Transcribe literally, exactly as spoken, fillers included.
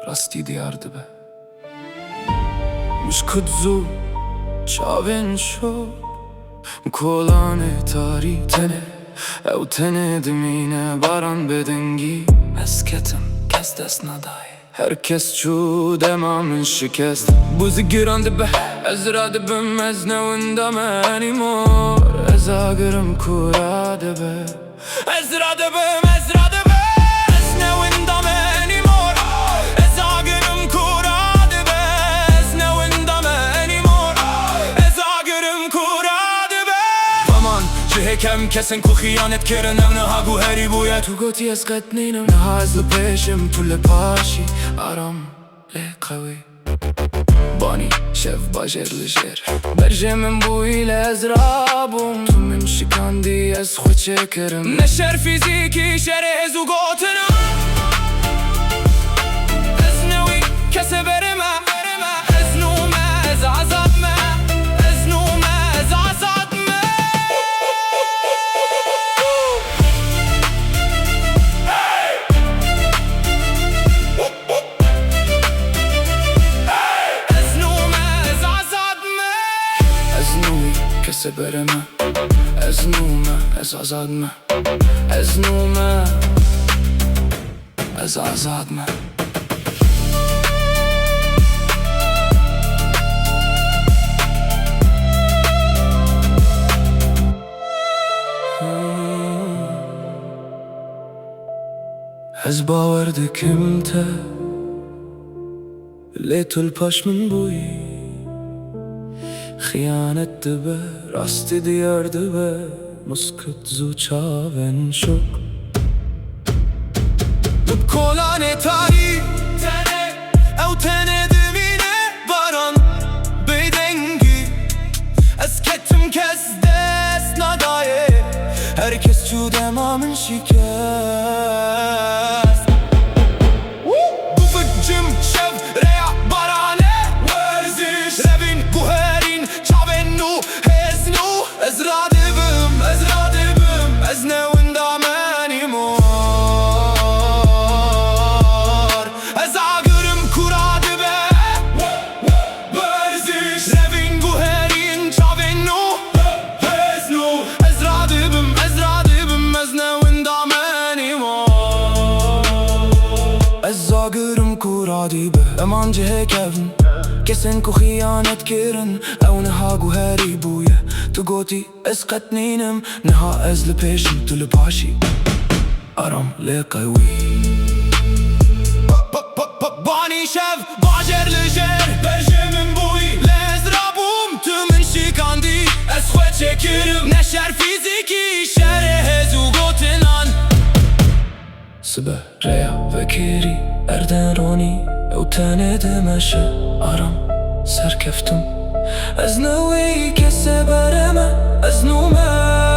rastî diyar dibe. Mişkut zû çavên şor, kolanê tarî tenê, ew tenê dimîne baran bêdengî. Ez ketim, kes dest nadayê. Her kes çû dema min şikest. Bû zigiran dibe, ez radibim, ez ne winda me enî mor. Ez agirim ku radibe. Ez radibim, ez radibim, ez ne winda me enî mor. Ez agirim ku radibe, ez ne winda me enî mor. Ez agirim ku radibe. Eman, cihê kevn kesên ku xiyanet kirin, ew niha guherî bûye. Tu gotî ez qet nînim, niha ez li pêşim, tu li paşî. Aram, lê qewî. Banî, şev, bajêr li jêr. Berjê min bûyî lê ez rabûm. Tu min şikandî, ez xwe çêkirim. Ne şer fîzîkî, şerê hêz û gotinan. Ez ne wî kesê berê me. Ez nû me, ez azad me. Ez nû me, ez azad me. Ez nû me, ez azad me. Ez nû wî kesê berê me. Ez nû me, ez azad me. Ez nû me, ez azad me. Ez bawer dikim te, lê tu li paş min bûyî. Xiyanet dibe, rastî diyar dibe, miskut zû çavên şok. Bi kolanê tarî tenê, ew tenê dimîne baran bêdengî. Ez ketim, kes dest nadayê. Her kes çû dema min şikest. Bû vik cim şev rêya baranê. Werziş, revîn guherîn çavên nû, hêz nû. Ez radibim, ez radibim, ez ne winda me enî mor. Ez agirim ku radibe. Werziş, revîn guherîn çavên nû. Hêz nû. Ez radibim, ez radibim, ez ne winda me enî mor. Ez agirim ku radibe, eman cihê kevn. Kesên ku xiyanet kirin, ew niha guherî bûye. Tu gotî, ez qet nînim, niha ez li pêşim, tu li paşî. Aram, lê qewî. Pa, pa, pa, pa, banî şev, bajêr li jêr. Berjê min bûyî, lê ez rabûm, tu min şikandî. Ez xwe çêkirim, ne şer fîzîkî, şerê hêz û gotinan. Sibe rêya vekirî, erden ronî, ew tenê dimeşe. Aram, serkeftim. Ez ne wî kesê berê me, ez nû me.